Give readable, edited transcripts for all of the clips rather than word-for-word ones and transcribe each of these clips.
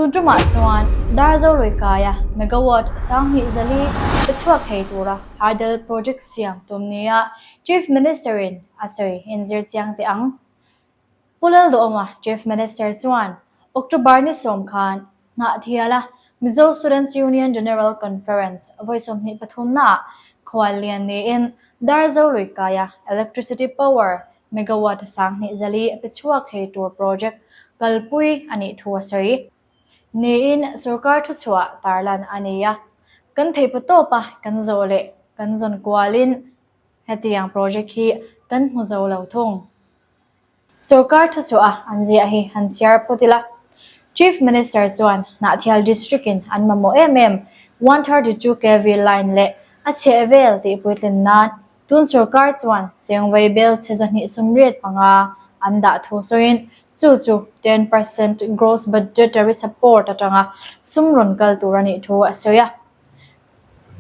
Tun tumah chuan Darzo lui kaia megawatt 2400 pe chhuak thei tura hydel project siam tum nia Chief Minister-in a sawi inzir chiang teh ang. Pu Lalduhawma Chief Minister chuan October ni sawm khan Hnahthiala Mizo Students Union General Conference vawi 23 naah khual lian niin Darzo lui kaia electricity power megawatt 2400 pe chhuak thei tur project kalpui a nih thu a sawi. Niin sorkar thuchhuah tarlan a ni a, kan theihpa tawpa kan zawh leh kan zawn kualin hetiang project hi kan hmu zo lo thung. Sorkar thuchhuah a an ziah hi han chhiar phawt ila. Chief Minister chuan Hnahthial District in an mamawh em em 132 kv line leh a chhehvel tihpuitlin nan Tun sorkar chuan chengvei bel chhe 285 an dah thu sawiin chu chu 10% gross budgetary support atanga sum rawn kal tur a nih thu a sawi a.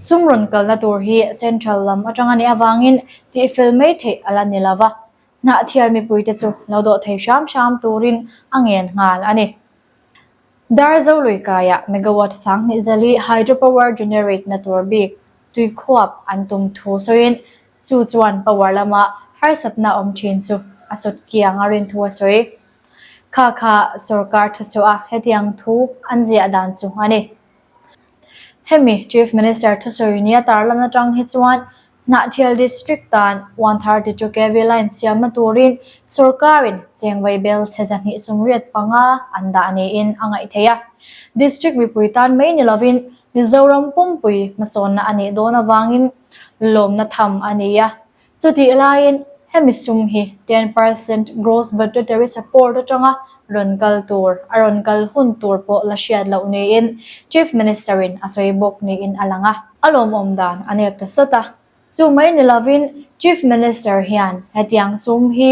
Sum rawn kalna tur hi central lam atanga nih avangin tihfel mai theih a la ni lo va, Hnahthial mipuite chu lo dawh thei hram hram turin a ngen nghal a ni. Darzo lui kaiah megawatt 2400 hydropower generate na tur bik tui khuap an tum thu sawiin chu chuan power lama harsatna awm thin chu a sawt kiang a rin thu a sawi. Kha kha sorkar thuchhuah a hetiang thu an ziah dan chu a ni. Hemi Chief Minister thusawi nia tarlan atang hi chuan Hnahthial District tan 132 kv line siamna turin sorkarin chengvei bel chhe 285 an dah niin a ngaih theih a. District mipui tan mai ni lovin Mizoram pumpui hmasawnna a nih dawn avangin lawmna tham a ni a. Chutih laiin hemi sum hi 10% gross budgetary support atanga rawn kal tur a rawn kal hun tur pawh la hriat loh niin Chief Minister-in a sawi bawk niin a lang a. A lawmawm dan a nep ta sawt a, chu mai ni lovin Chief Minister hian hetiang sum hi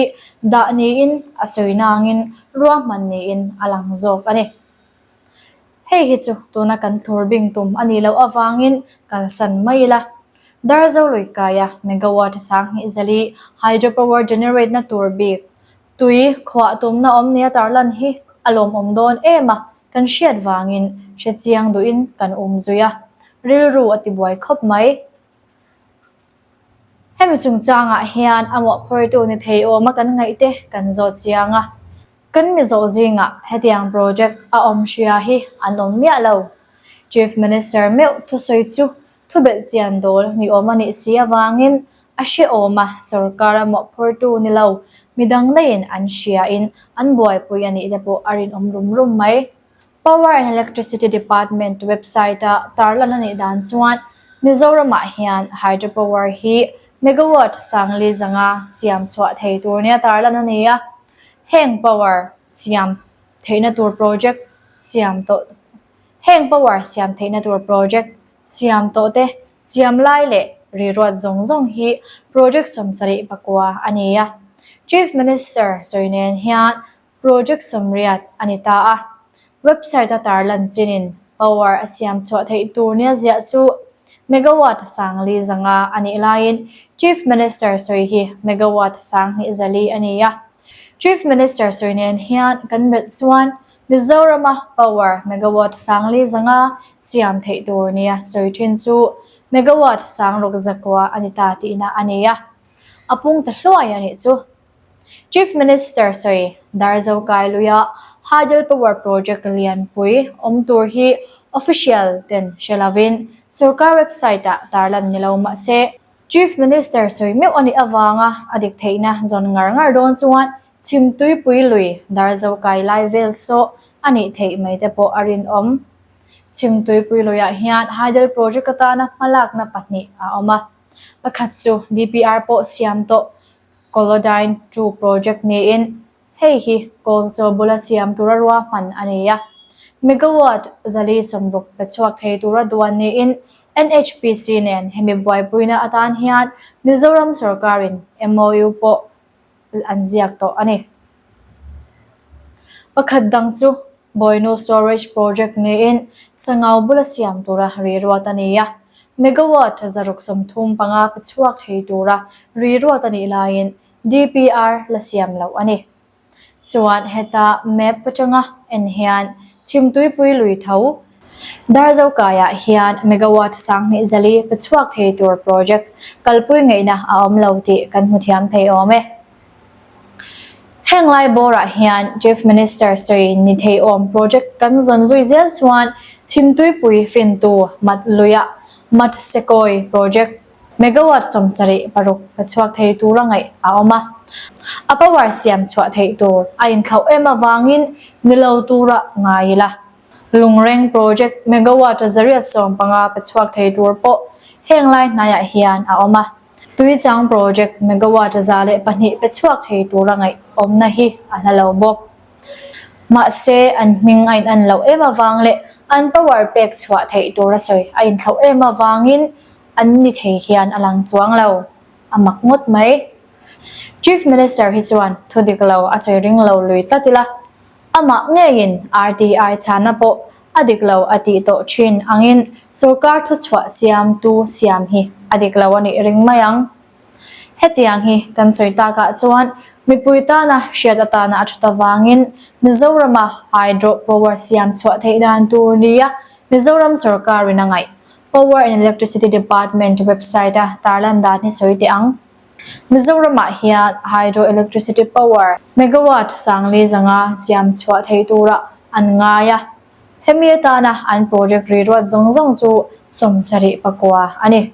dah niin a sawi nangin ruahman niin a lang zawk a ni. Hei hi chu tuna kan thlur bing tum a nih loh avangin kalsan mai ila. Darzo lui kaia megawatt 2400 hydropower generate na tur bik tui khuah tumna awm nia tarlan hi a lawmawm dawn em a, kan hriat vangin hre chiang duhin kan um zui a, rilru a tibuai khawp mai. Hemi chungchangah hian a mawhphurtu ni thei awma kan ngaihte kan zawt chiang a. Kan Mizo zingah hetiang project a awm hria hi an awm miah lo. Chief Minister meuh thusawi chu thubelh chian dawl ni awm a nih si avangin a hrehawm a, sorkar a mawhphurtu ni lo midang daihin an hriain an buaipui a nih te pawh a rinawm rum rum mai. Power and Electricity Department website-a tarlan a nih dan chuan Mizoramah hian hydropower hi megawatt 4500 siam chhuah thei tur nia tarlan a ni a. Heng power siam theihna tur project siam tawh Heng power siam theihna tur project siam tawh te siam lai leh riruat zawng zawng hi project 79 a ni a. Chief Minister sawi nen hian project 80 a ni ta a. Website a tarlan chinin power a siam chhuah theih tur nia ziah chu megawatt 4,500 a nih laiin Chief Minister sawi hi megawatt 2400 a ni a. Chief Minister sawi nen hian kan melh chuan Mizorama power megawatt 4,500 siam theih tur nia sawi thin chu megawatt 6,900 a ni ta tihna a ni a. A pung ta hluai a nih chu. Chief Minister sawi Darzo Kai luia Hydel Power Project lianpui awm tur hi official ten hre lovin sorkar website-ah tarlan ni lo mah se, Chief Minister sawi meuh a nih avanga a dik theihna zawn ngar ngar dawn chuan Chhimtuipui lui Darzo Kai lai vel saw a nih theih mai te pawh a rinawm. Chhimtuipui luiah hian Hydel Project atana hmalakna pahnih a awm a, pakhat chu DPR pawh siam tawh Kolodyne 2 project niin hei hi Kawlchaw bula siam tura ruahman a ni a. Megawatt 460 pe chhuak thei tura duan niin NHPC nen hemi buaipuina atan hian Mizoram sorkarin MOU pawh an ziak tawh a ni. Pakhat dang chu Bawinu Storage Project niin Sangau bula siam tura ri ruat a ni a. Megawatt 635 pe chhuak thei tura ri ruat a nih laiin DPR la siam loh a ni. Chuan heta map atanga en hian Chhimtuipui lui tho Darzo kaiah hian megawatt 2400 pe chhuak thei tur project kalpui ngaihna a awm lo tih kan hmu thiam thei awm e. Heng lai bawrah hian Chief Minister sawi ni thei awm project kan zawn zui zel chuan Chhimtuipui fintu mat luiah Mat Sekawi project megawatt 76 pe chhuak thei tura ngaih a awm a. A power siam chhuah theih tur a inthlauh em avangin ni lo tura ngai ila. Lungreng project megawatt 815 pe chhuak thei tur pawh heng lai hnaiah hian a awm a. Tuichang project megawatt 102 pe chhuak thei tura ngaih awmna hi a hla lo bawk. Mahse, an hming a in an loh em avang leh an power pek chhuah theih tura sawi a inthlauh em avangin an ni thei hian a lang chuang lo. A mak ngawt mai. Chief Minister hi chuan thu dik lo a sawi ring lo lui tlat ila. Amah ngeiin RTI chhana pawh a dik lo a tih tawh thin angin sorkar thuchhuah siamtu siam hi a dik lo a nih ring mai ang. Hetiang hi kan sawi takah chuan mipui tana hriat atana a that avangin Mizorama hydro power siam chhuah theih dan tur nia Mizoram sorkarin a ngaih Power and Electricity Department website-a tarlan dan hi sawi teh ang. Mizoramah hian hydro electricity power megawatt 4500 siam chhuah theih turah an ngai a, hemi atana an project riruat zawng zawng chu 79 a ni.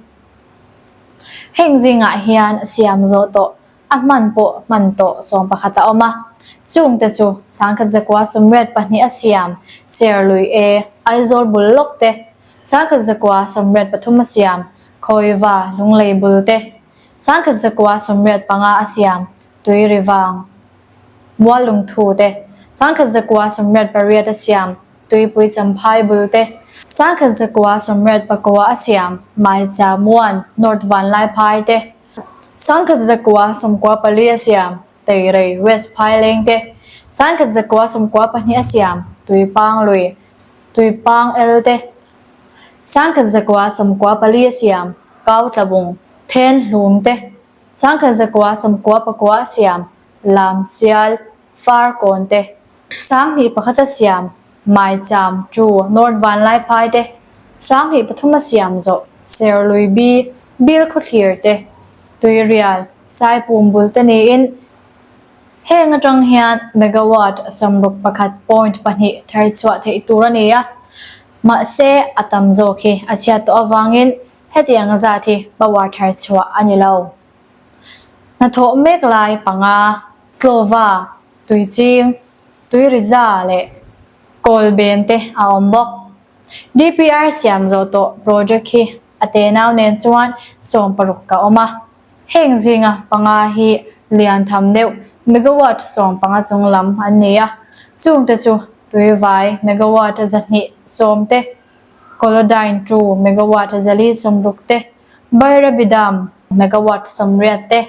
Heng zingah hian siam zawh tawh a hman pawh hman tawh 11 a awm a, chungte chu 1982 a siam Serlui A, Aizawl bul lawk te, 1983 a siam Khawiva Lunglei bul te, 1985 a siam Tuirivang Muallungthu te, 1988 a siam Tuipui Champhai bul te, 1989 a siam Maicha Muan North Vanlaiphai te, 1994 a siam Teirei West Phaileng te, 1992 a siam Tuipang Lui Tuipang El te, 1994 a siam Kau Tlabung Then Hlum te, 1999 a siam Lam Sial Far Kawn te, 2001 a siam Maicham Tu North Vanlaiphai te, 2003 a siam zawh Serlui B Bil Khawthlir te, Tuirial Saipum bul te niin heng atang hian megawatt 61.2 thar chhuah theih tur a ni a. Mahse, a tam zawk hi a chhiat tawh avangin hetiang zat hi power thar chhuah a ni lo. Hnathawh mek lai panga, Tlawva, Tuiching, Tuiriza leh Kawlben te a awm bawk. DPR siam zawh tawh project hi a tenau nen chuan 60 ka awm a. Heng zinga panga hi lian tham deuh megawatt 15 chung lam an ni a, chungte chu Tuivai megawatt 210 te, Kolodyne 2 megawatt 460 te, Bairabi Dam megawatt 80 te,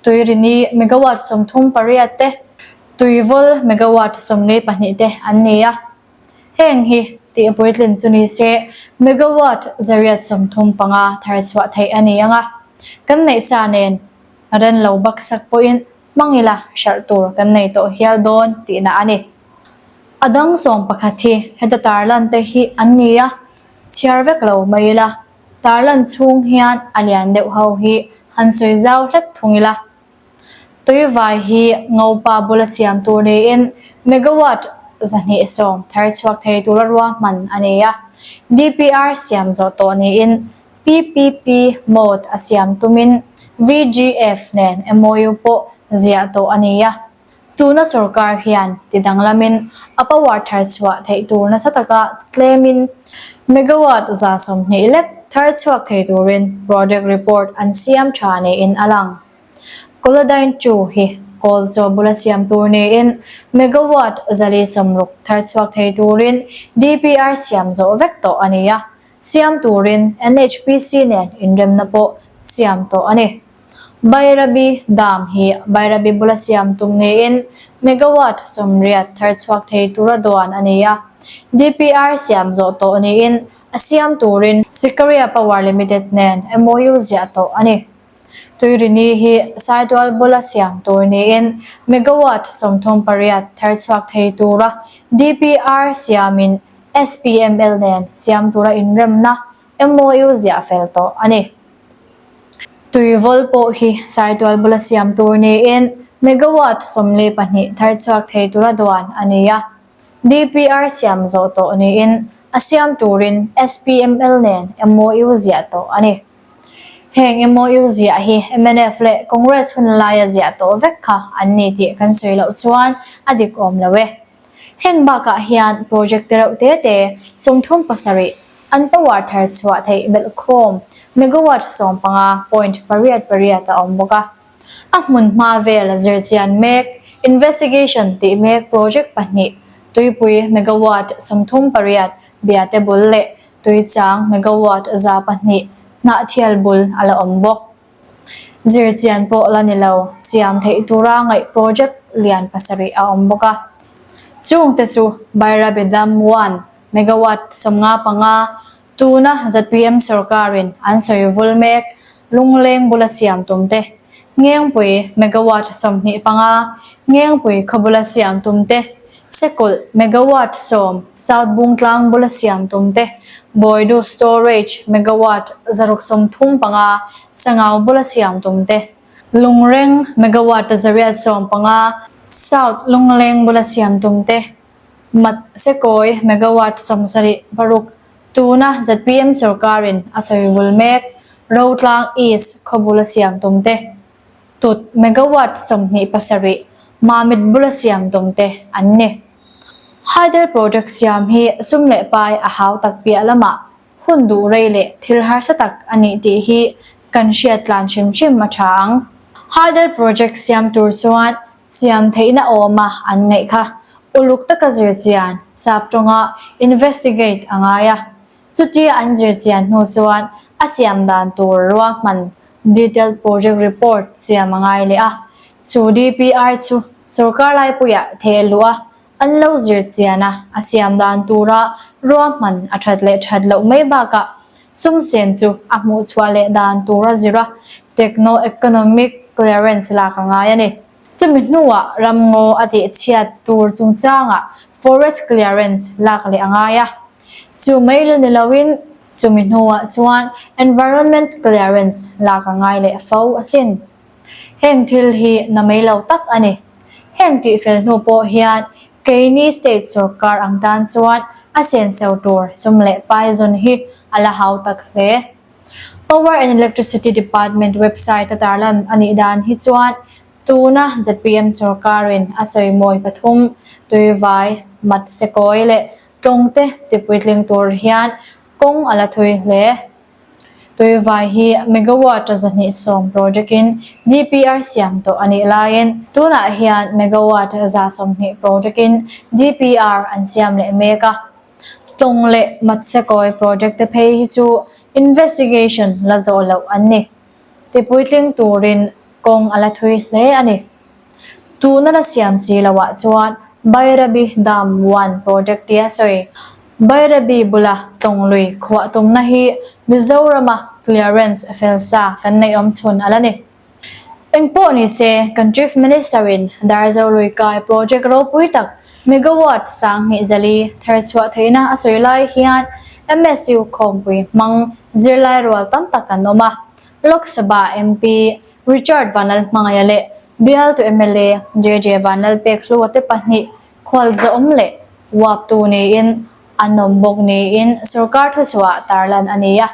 Tuirini megawatt 38 te, Tuivawl megawatt 42 te an ni a. Heng hi tih puitlin chu ni se megawatt 835 thar chhuah theih a ni ang a, kan neih sa nen ren lo baksak pawhin hmang ila hralh tur kan nei tawh hial dawn tihna a ni. A dang 11 hi heta tarlan te hi an ni a, chhiar vek lo mai ila, tarlan chhung hian a lian deuh ho hi han sawi zau hlek thung ila. Tuivai hi Ngopa bula siam tur niin megawatt 210 thar chhuak thei tura ruahman a ni a. DPR siam zawh tawh niin PPP mode a siam tumin VGF nen MOU pawh ziah tawh a ni a. Tuna sorkar hian ti danglamin a power thar chhuah theih tur nasa taka tlemin megawatt 120 lek thar chhuak thei turin project report an siam tha niin a lang. Kolodyne 2 hi kawl chaw bula siam tur niin megawatt 460 thar chhuak thei turin DPR siam zawh vek tawh a ni a, siam turin NHPC nen inremna pawh siam tawh a ni. Bairabi Dam hi Bairabi bula siam tum niin megawatt 80 thar chhuak thei tura duan a ni a. DPR siam zawh tawh niin a siam turin Sikaria Power Limited nen MOU ziah tawh a ni. Tuirini hi Saitual bula siam tur niin megawatt 38 thar chhuak thei tura DPR siamin SPML nen siam tura inremna MOU ziah fel tawh a ni. Tuivawl pawh hi Saitual bula siam tur niin megawatt 42 thar chhuak thei tura duan a ni a. DPR siam zawh tawh niin a siam turin SPML nen MOU ziah tawh a ni. Heng MOU ziah hi mnf leh Congress hun laia ziah tawh vek kha an ni tih kan sawi loh chuan a dik awm lo e. Heng bakah hian project te reuh te te 37 an power thar chhuah theih belh khawm megawatt 15.88 a awm bawk a. A hmun hma vel zirchian mek, investigation tih mek project pahnih, Tuipui megawatt 38 Biate bul leh Tuichang megawatt 200 Hnahthial bul a la awm bawk. Zirchian pawh la ni lo, siam theih tura ngaih project lian pasarih a awm bawk a. Chungte chu Bairabi Dam one megawatt 55, tuna zpm sorkarin an sawi vul mek Lungleng bula siam tum te, Ngengpui megawatt 25, Ngengpui khaw bula siam tum te, Sekulh megawatt 10 South Bungtlang bula siam tum te, Bawidu storage megawatt 635 Sangau bula siam tum te, Lungreng megawatt 815 South Lungleng bula siam tum te, Mat Sekawi megawatt 76 tuna zpm sorkarin a sawi vul mek Rotlang East khaw bula siam tum te, Tut megawatt 27 Mamit bula siam tum te an ni. Hydel project siam hi sum leh pai a hau tak piah lamah hun duh rei leh thil harsa tak a nih tih hi kan hriat tlan hrim hrim a tha ang. Hydel project siam tur chuan siam theihna awma an ngaih kha uluk taka zirchian sap tawnga investigate a ngai a. Chutia an zirchian hnu chuan a siam dan tur ruahman Detailed Project Report siam a ngai leh a. Chu DPR chu sorkar laipuiah theh luh a, an lo zirchian a, a siam dan tura ruahman a that leh that loh mai bakah sum sen chu a hmuhchhuah leh dan tura zir a, Techno-Economic Clearance lak a ngai a ni. Chumi hnuah ramngaw a tihchhiat tur chungchangah Forest Clearance lak leh a ngai a. Chu mai la ni loin chumi hnuah chuan Environment Clearance lak a ngai leh fo asin. Heng thil hi na mai lo tak a ni. Heng tihfel hnu pawh hian keini state sorkar ang tan chuan a senso tur sum leh pai zawn hi a la hau tak hle. Power and Electricity Department website a tarlan a nih dan hi chuan tuna zpm sorkarin a sawimawi pathum, Tuivai, Mat Sekawi leh Tlawngte tipuitling tur hian kawng a la thui hle. Tuivai hi megawatt 210 project-in DPR siam tawh a nih laiin tunah hian megawatt 120 project-in DPR an siam leh mek a. Tlawng leh Matsekawi project te phei hi chu investigation la zawh loh an ni. Tipuitling turin kawng a la thui hle a ni. Tuna la siam chi loah chuan Bairabi Dam One project tia sawi Bairabi bula Tlawng lui khuah tumna hi Mizorama clearance fel sa kan neih awm chhun a la ni. Engpawh ni se, kan Chief Minister-in Darzo lui kai project ropui tak megawatt 2004 thar chhuah theihna a sawi lai hian MSU khawmpui hmang zirlai rual tam tak an awm a. Lok Sabha MP Richard Vanlalhmangaia leh bialtu mla JJ Vanlalpekhlua te pahnih khualzawm leh uaptu niin an awm bawk niin sorkar thuchhuah tarlan a ni a.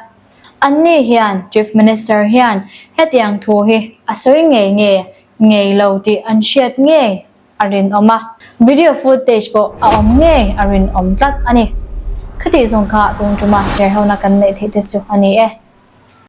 Anni hian Chief Minister hian hetiang thu hi a sawi ngei nge ngei lo tih an hriat ngei a rinawm a, video footage pawh a awm ngei a rinawm tlat a ni. Khati zawng kha tun tuma hlerhona kan neih theih te chu a ni e.